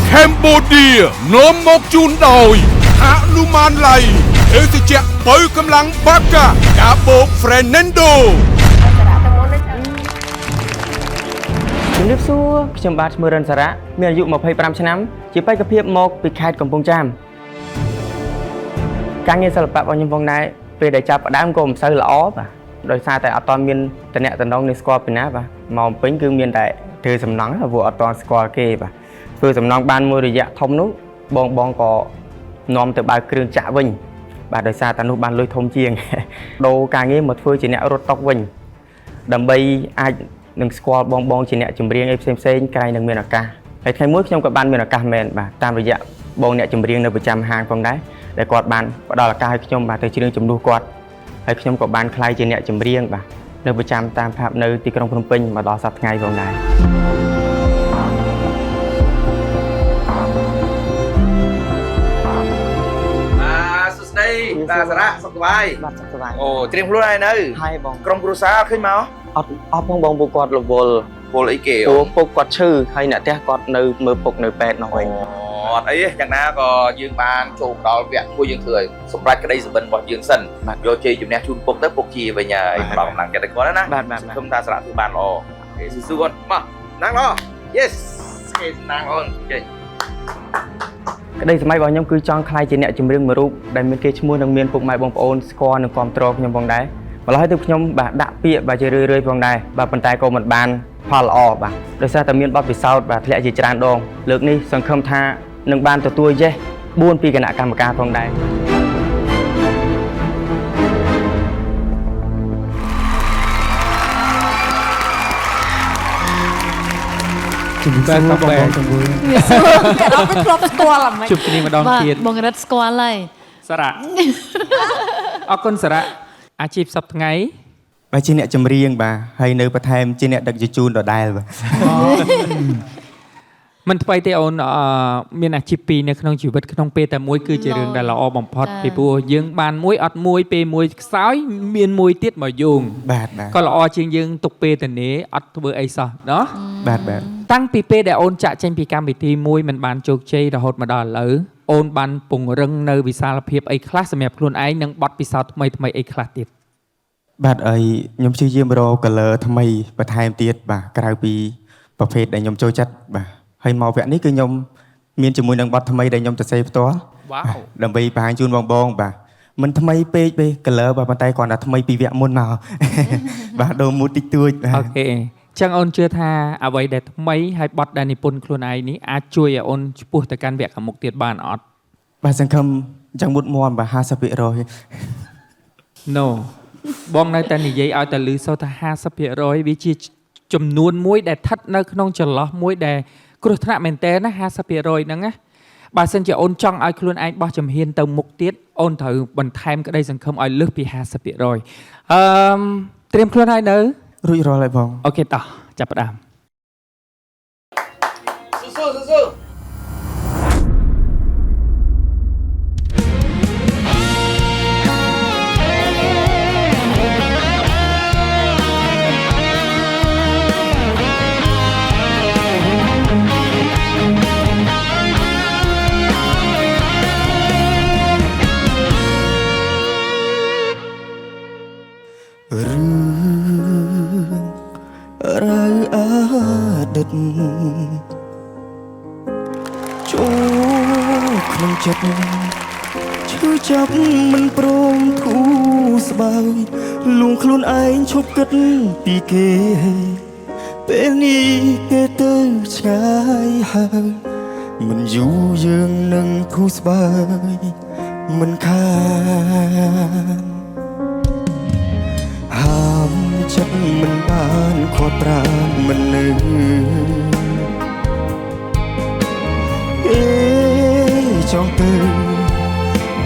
Cambodia នាំមកជូនដោយហនុមានលៃភេសជ្ជៈបើកម្លាំងបាកាកាបូប Fernando ជំរាបសួរខ្ញុំបាទឈ្មោះរិនសារៈមានអាយុ25ឆ្នាំជាបេក្ខភាពមកពីខេត្តកំពង់ចាមការងារសិល្បៈរបស់ខ្ញុំផងដែរពេលដែលចាប់ផ្ដើមក៏មិនសូវល្អបាទដោយសារតែអត់ទាន់មានតំណែងនេះស្គាល់ពីណាបាទមកពេញគឺមានតែធ្វើសំណង់ព្រោះអត់ទាន់ស្គាល់គេបាទធ្វើសំណង់បានមួយរយៈធំនោះបងបងក៏នាំទៅបើកគ្រឿងចាក់វិញបាទដោយសារតែនោះបានលុយធំជាងដូរការងារមកធ្វើជាអ្នករត់តុកវិញដើម្បីអាចនឹងស្គាល់បងបងជាអ្នកចម្រៀងអីផ្សេងផ្សេងក្រែងនឹងមានឱកាសហើយថ្ងៃមួយខ្ញុំក៏បានមានឱកាសមែនបាទតាមរយៈបងអ្នកចម្រៀងនៅប្រចាំហាងផងដែរដែលគាត់បានផ្ដល់ឱកាសឲ្យខ្ញុំបាទទៅច្រៀងជំនួសគាត់ហើយខ្ញុំក៏បានក្លាយជាអ្នកចម្រៀងបាទនៅប្រចាំតាមផាប់នៅទីក្រុងភ្នំពេញមកដល់សប្តាហ៍ថ្ងៃផងដែរ បាទសួស្តីបាទសារៈសុខសប្បាយ បាទសុខសប្បាយ អូត្រៀមខ្លួនហើយនៅ ហើយបង ក្រុមគ្រួសារឃើញមក អត់អត់ផងបងពួកគាត់រវល់ ពលអីគេ ព្រោះពុកគាត់ឈឺហើយអ្នកផ្ទះគាត់នៅមើលពុកនៅពេទ្យនោះវិញ អត់អីទេយ៉ាងណាក៏យើងបានចូលដល់វគ្គមួយយើងធ្វើឲ្យសម្រាប់ក្តីសុបិនរបស់យើងសិនយកជ័យជំនះជូនពុកទៅពុកជាវិញហើយផ្ដល់កម្លាំងចិត្តឲ្យគាត់ណា បាទបាទ សង្ឃឹមថាសារៈធ្វើបានល្អគេស៊ូៗគាត់មកណាងល្អ Yes គេសំណាងអូនចេញ ក្តីសម័យរបស់ខ្ញុំគឺចង់ក្លាយជាអ្នកចម្រៀងមួយរូបដែលមានគេឈ្មោះនិងមានពុកម៉ែបងប្អូនស្គាល់និងគាំទ្រខ្ញុំផងដែរម្ល៉េះហើយទើបខ្ញុំបាទដាក់ពាក្យបាទជារឿយៗផងដែរបាទប៉ុន្តែក៏មិនបានផលល្អបាទដោយសារតែមានបទពិសោធន៍បាទធ្លាក់ជាច្រើនដងលើកនេះសង្ឃឹមថានឹងបានទទួលយេស4ពីគណៈកម្មការផងដែរ ជំរាបសួរបងបងទាំងមួយ វាសួរគេអត់ទៅធ្លាប់ស្គាល់អាម៉េច ជួបគ្នាម្ដងទៀត បងរិទ្ធស្គាល់ហើយ សារៈអរគុណសារៈអាជីពសប្តាហ៍ថ្ងៃ បាទជាអ្នកចម្រៀងបាទហើយនៅបន្ថែមជាអ្នកដឹកជញ្ជូនដដែលបាទ មិនថ្មីទេអូនអឺមានអាជីពពីរនៅក្នុងជីវិតក្នុងពេលតែមួយគឺជារឿងដែលល្អបំផុតពីព្រោះយើងបានមួយអត់មួយពេលមួយខ្សោយមានមួយទៀតមកយោង បាទបាទ ក៏ល្អជាងយើងទុកពេលតនេអត់ធ្វើអីសោះណោះ បាទបាទ តាំងពីពេលដែលអូនចាក់ចេញពីកម្មវិធីមួយមិនបានជោគជ័យរហូតមកដល់ឥឡូវអូនបានពង្រឹងនៅវិសាលភាពអីខ្លះសម្រាប់ខ្លួនឯងនិងបទពិសោធន៍ថ្មីថ្មីៗអីខ្លះទៀត បាទអីខ្ញុំព្យាយាមរក color ថ្មីបន្ថែមទៀតបាទក្រៅពីប្រភេទដែលខ្ញុំចូលចិត្តបាទហើយមកវគ្គនេះគឺខ្ញុំមានជាមួយនឹងបទថ្មីដែលខ្ញុំទៅសេផ្ទាល់ វ៉ាវ ដើម្បីបង្ហាញជូនបងបងបាទមិនថ្មីពេកទេ color បាទប៉ុន្តែគ្រាន់តែថ្មីពីវគ្គមុនមកបាទដូរមូដតិចតួចបាទ អូខេចឹងអូនជឿថាអ្វីដែលថ្មីហើយបត់ដែលនិពន្ធខ្លួនឯងនេះអាចជួយឲ្យអូនឆ្ពោះទៅកាន់វគ្គខាងមុខទៀតបានអត់ បាទសង្ឃឹមអញ្ចឹងមុតមមបាទ50% No បងនៅតែនិយាយឲ្យតែលឺសូរថា50%វាជាចំនួនមួយដែលស្ថិតនៅក្នុងចន្លោះមួយដែលគ្រោះថ្នាក់មែនតើណា50%ហ្នឹងណាបើសិនជាអូនចង់ឲ្យខ្លួនឯងបោះជំហានទៅមុខទៀតអូនត្រូវបន្ថែមក្តីសង្ឃឹមឲ្យលើសពី50%អឺមត្រៀមខ្លួនហើយនៅ រួចរាល់ហើយបង អូខេតោះចាប់ផ្ដើម ស៊ូស៊ូស៊ូស៊ូ រឿងរ៉ាវអតីតចូលក្នុងចិត្តឈឺចាប់មិនព្រមធូរស្បើយលួងខ្លួនឯងឈប់គិតពីគេពេលនេះគេទៅឆ្ងាយហើយមិនយូរយើងនឹងធូរស្បើយមិនខាន ហាមចិត្តមិនបានខត់ប្រានមិននៅអេចង់ទៅ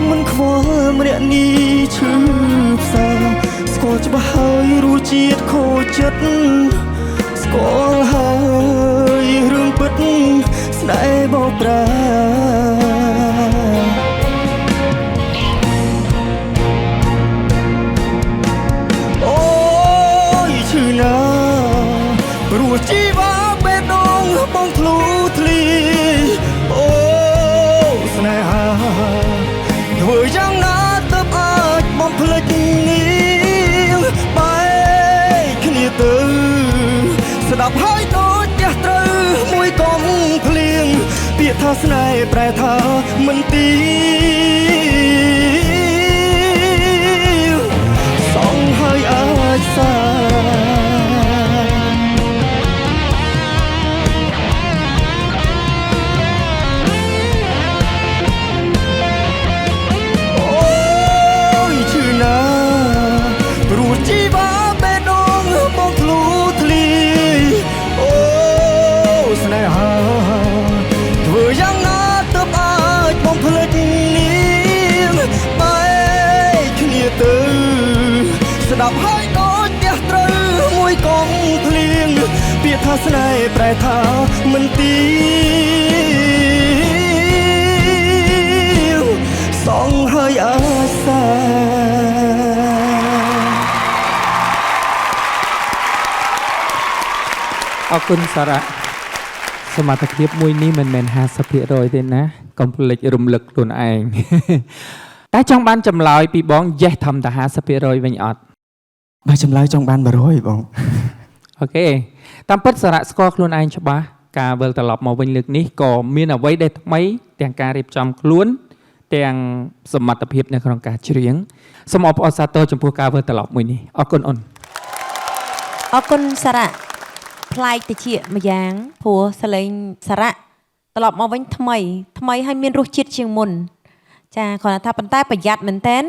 មិនខ្វល់ម្នាក់នេះឈឺផ្សាស្គាល់ច្បាស់ហើយរសជាតិខូចចិត្តស្គាល់ហើយរឿងពិតស្នេហ៍បោកប្រា អូយឈឺណាស់ព្រោះជីវ៉ាបេះដូងបងធ្លូធ្លី ដាប់ហើយដូចផ្ទះត្រូវមួយកុំភ្លៀងពាក្យថាស្នេហ៍ប្រែថាមិនទីសងហើយអាចសាអូយឈឺណាស់ព្រោះជីវ៉ាបេះដូងបងធ្លូធ្លាយអូស្នេហាធ្វើយ៉ាងណាទើបអាចបំភ្លេចនាងបែកគ្នាទៅស្ដាប់ហើយដូចផ្ទះត្រូវមួយកុំភ្លៀងពាក្យថាស្នេហ៍ប្រែថាមិនទីសងហើយអាសា អរគុណសារៈសមត្ថភាពមួយនេះមិនមែន50%ទេណាកុំភ្លេចរំលឹកខ្លួនឯង តែចង់បានចម្លើយពីបង yes ធំតែ50%វិញអត់ បាទចម្លើយចង់បាន100បង Okay តាមពិតសារៈស្គាល់ខ្លួនឯងច្បាស់ការវិលត្រឡប់មកវិញលើកនេះក៏មានអ្វីដែលថ្មីទាំងការរៀបចំខ្លួនទាំងសមត្ថភាពនៅក្នុងការច្រៀងសូមអបអរសាទរចំពោះការវិលត្រឡប់មួយនេះអរគុណអូន អរគុណសារៈប្លែកតិចម្យ៉ាងព្រោះសលេងសារៈត្រឡប់មកវិញថ្មី ថ្មីហើយមានរសជាតិជាងមុនចាគ្រាន់តែថាប៉ុន្តែប្រយ័ត្នមែនតែន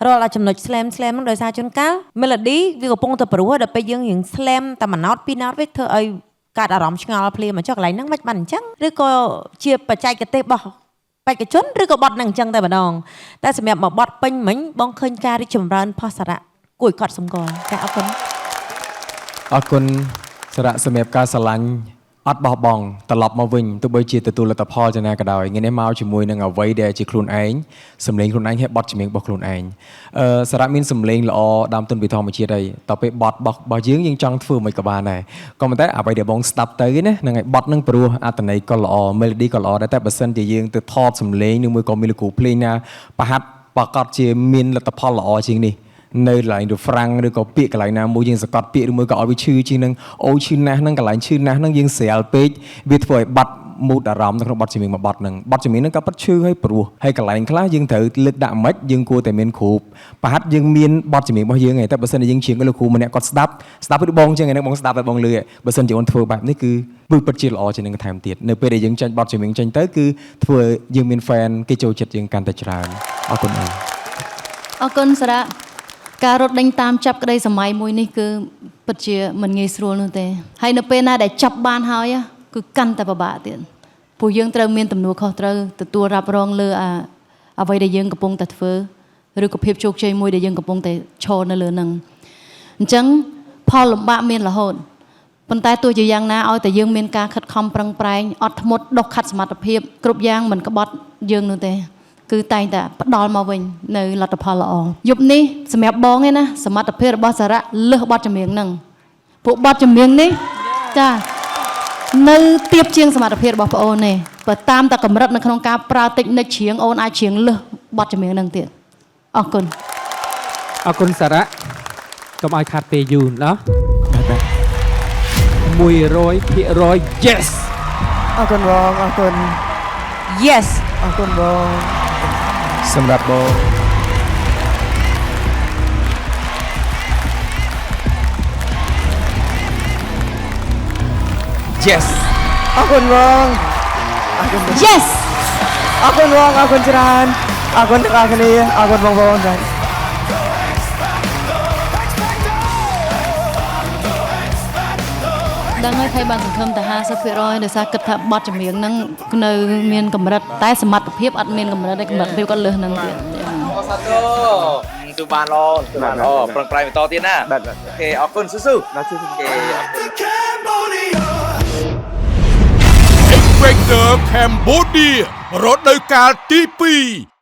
រាល់តែចំណុច slam slam ហ្នឹងដោយសារជួនកាល melody វាកំពុងតែព្រោះដល់ពេលយើងរៀង slam តែមួយណោតពីរណោតវាធ្វើឲ្យកើតអារម្មណ៍ឆ្ងល់ភ្លាមមកចុះកន្លែងហ្នឹងមិនបានអញ្ចឹងឬក៏ជាបច្ចេកទេសរបស់បេក្ខជនឬក៏បត់នឹងអញ្ចឹងតែម្ដងតែសម្រាប់មកបត់ពេញមិញបងឃើញការរីកចម្រើនផុសសារៈគួរឲ្យកត់សម្គាល់ចាអរគុណ អរគុណសារៈសម្រាប់ការស្រឡាញ់អត់បោះបង់ត្រឡប់មកវិញទោះបីជាទទួលលទ្ធផលយ៉ាងណាក៏ដោយថ្ងៃនេះមកជាមួយនឹងអ្វីដែលជាខ្លួនឯងសម្លេងខ្លួនឯងហើយបទចម្រៀងរបស់ខ្លួនឯងសារៈមានសម្លេងល្អដើមទុនពីធម្មជាតិហើយតទៅពេលបទរបស់យើងយើងចង់ធ្វើមិនក៏បានដែរក៏ប៉ុន្តែអ្វីដែលបងស្ដាប់ទៅណាហ្នឹងហើយបទនឹងព្រោះអត្ថន័យក៏ល្អ melody ក៏ល្អដែរតែបើសិនជាយើងទៅថតសម្លេងឬមួយក៏មានលោកគ្រូភ្លេងណាប្រហាត់ប្រកាសជាមានលទ្ធផលល្អជាងនេះនៅកន្លែងរហ្វ្រាំងឬក៏ពាក្យកន្លែងណាមួយយើងសង្កត់ពាក្យឬមួយក៏ឲ្យវាឈឺជាងនឹងអូឈឺណាស់ហ្នឹងកន្លែងឈឺណាស់ហ្នឹងយើងស្រាលពេកវាធ្វើឲ្យបាត់ mood អារម្មណ៍នៅក្នុងបទចម្រៀងមួយបទហ្នឹងបទចម្រៀងហ្នឹងក៏ពិតឈឺហើយព្រោះហើយកន្លែងខ្លះយើងត្រូវលើកដាក់មិនយើងគួរតែមានគ្រូប្រហាត់យើងមានបទចម្រៀងរបស់យើងឯងតែបើសិនជាយើងច្រៀងឲ្យលោកគ្រូម្នាក់គាត់ស្ដាប់ស្ដាប់ពីបងចឹងហ្នឹងបងស្ដាប់ឲ្យបងលឺឯងបើសិនជាអូនធ្វើបែបនេះគឺពិតជាល្អជាងនឹងថែមទៀតនៅពេលដែលយើងចេញបទចម្រៀងចេញទៅគឺធ្វើយើងមាន fan គេចូលចិត្តយើងកាន់តែច្រើនអរគុណអូន អរគុណសារៈការរត់ដេញតាមចាប់ក្តីសម័យមួយនេះគឺពិតជាមិនងាយស្រួលនោះទេហើយនៅពេលណាដែលចាប់បានហើយគឺកាន់តែពិបាកទៀតព្រោះយើងត្រូវមានទំនួលខុសត្រូវទទួលរ៉ាប់រងលើអាអ្វីដែលយើងកំពុងតែធ្វើឬក៏ភាពជោគជ័យមួយដែលយើងកំពុងតែឈរនៅលើនឹងអញ្ចឹងផលលំបាកមានរហូតប៉ុន្តែទោះជាយ៉ាងណាឲ្យតែយើងមានការខិតខំប្រឹងប្រែងអត់ធ្មត់ដុសខាត់សមត្ថភាពគ្រប់យ៉ាងមិនក្បត់យើងនោះទេគឺតែងតែផ្ដល់មកវិញនៅលទ្ធផលល្អយប់នេះសម្រាប់បងឯណាសមត្ថភាពរបស់សារៈលើសបទចម្រៀងហ្នឹងពួកបទចម្រៀងនេះចានៅទៀបជាងសមត្ថភាពរបស់ប្អូនទេបើតាមតែកម្រិតនៅក្នុងការប្រើតិចនិចច្រៀងអូនអាចច្រៀងលើសបទចម្រៀងហ្នឹងទៀតអរគុណ អរគុណសារៈកុំឲ្យខាត់ពេលយូរណោះ បាទ 100% yes អរគុណបងអរគុណ Yes អរគុណបង សម្រាប់បង Yes អរគុណបងអរគុណ Yes អរគុណបងអរគុណច្រើនអរគុណទាំងអស់គ្នាអរគុណបងប្អូនបាទ ដឹងហើយថៃបានសង្ឃឹមតែ50%ដោយសារគិតថាបទចម្រៀងហ្នឹងនៅមានកម្រិតតែសមត្ថភាពអត់មានកម្រិតទេកម្រិតភាពគាត់លើសហ្នឹងទៀត អរសាទរទូបានល្អទូបានល្អប្រឹងប្រែងបន្តទៀតណា បាទ Okay អរគុណស៊ូស៊ូ បាទស៊ូស៊ូ Okay អរគុណ X Factor Cambodia រដូវកាលទី2